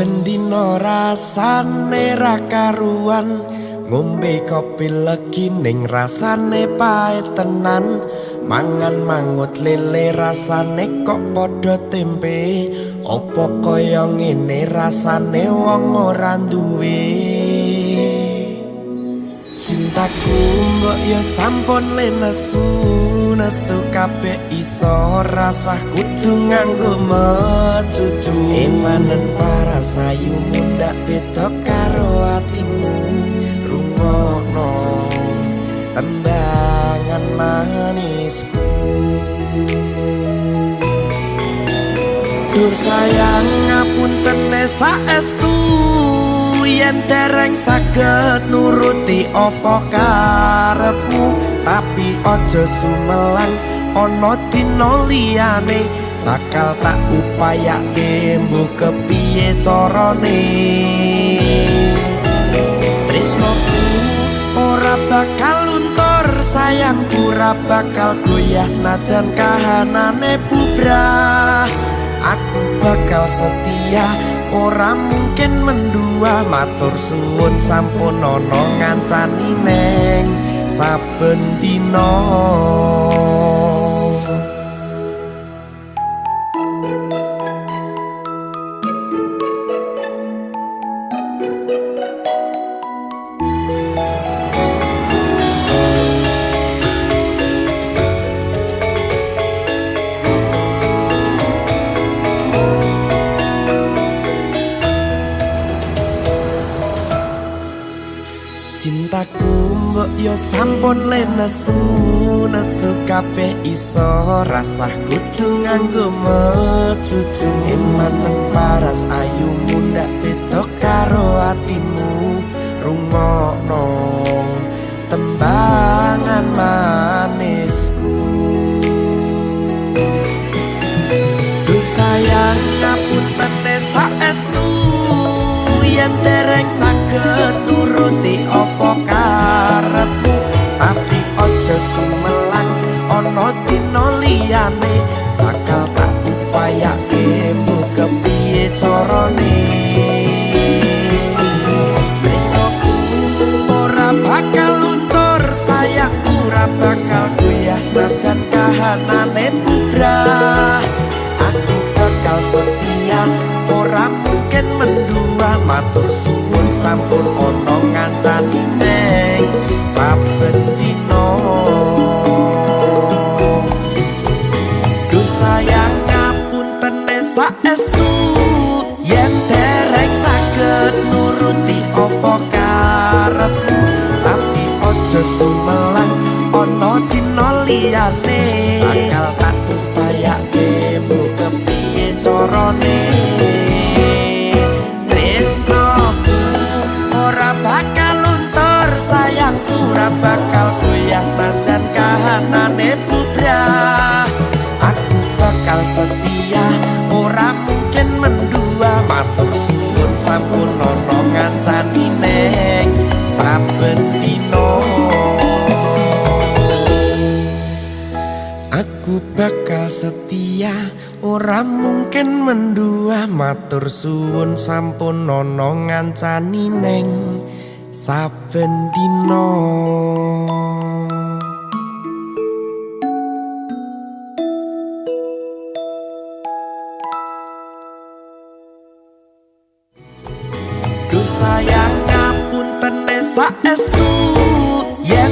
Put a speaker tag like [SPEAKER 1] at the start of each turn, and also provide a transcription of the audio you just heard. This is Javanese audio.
[SPEAKER 1] Saben dina rasane ra karuan, ngombe kopi legi ning rasane pahit tenan, mangan mangut lele rasane kok padha tempe, apa kaya ngene rasane wong ora duwe. Cintaku mbok yo sampun le nesu, nesu kabeh iso rasah kudu nganggo mecucu. Emanen para sayu mundak beda karo atimu, rungokno tembangan manisku. Dur sayang ngapuntene saestu, yen dereng saged nuruti apa karepmu, tapi aja sumelang ana dina liyane bakal tak upayake mbuh kepiye carane. Tresnoku ora bakal luntur, sayangku ora bakal goyah senajan kahanane bubrah. Aku bakal setia ora mungkin mendua, matur suwun sampun ana ngancani neng saben dina. Cintaku mbok yo sampun le nesu, nesu kabeh iso rasah kudu nganggo mecucu. Emanen paras ayu mundak beda karo atimu, rungokno tembangan manisku. Duh sayang ngapuntene saestu, yen dereng saged nuruti apa karepmu, tapi aja sumelang ana dina liyane bakal tak upayake mbuh kepiye carane. Tresnoku ora bakal luntur, sayangku ora bakal goyah senajan kahanane bubrah. Aku bakal setia ora mungkin mendua, matur suwun sampun ana ngancani neng saben dina. Duh sayang ngapuntene saestu, yen dereng saged nuruti apa karepmu, tapi aja sumelang ana dina liyane bakal tak upayake mbuh kepiye carane. Tresnoku ora bakal luntur, sayangku ora bakal goyah senajan kahanane bubrah. Aku bakal setia ora mungkin mendua, matur suwun sampun ana ngancani neng saben dina. Aku bakal setia ora mungkin mendua, matur suwun sampun ana ngancani neng saben dina. Duh sayang ngapuntene saestu, yen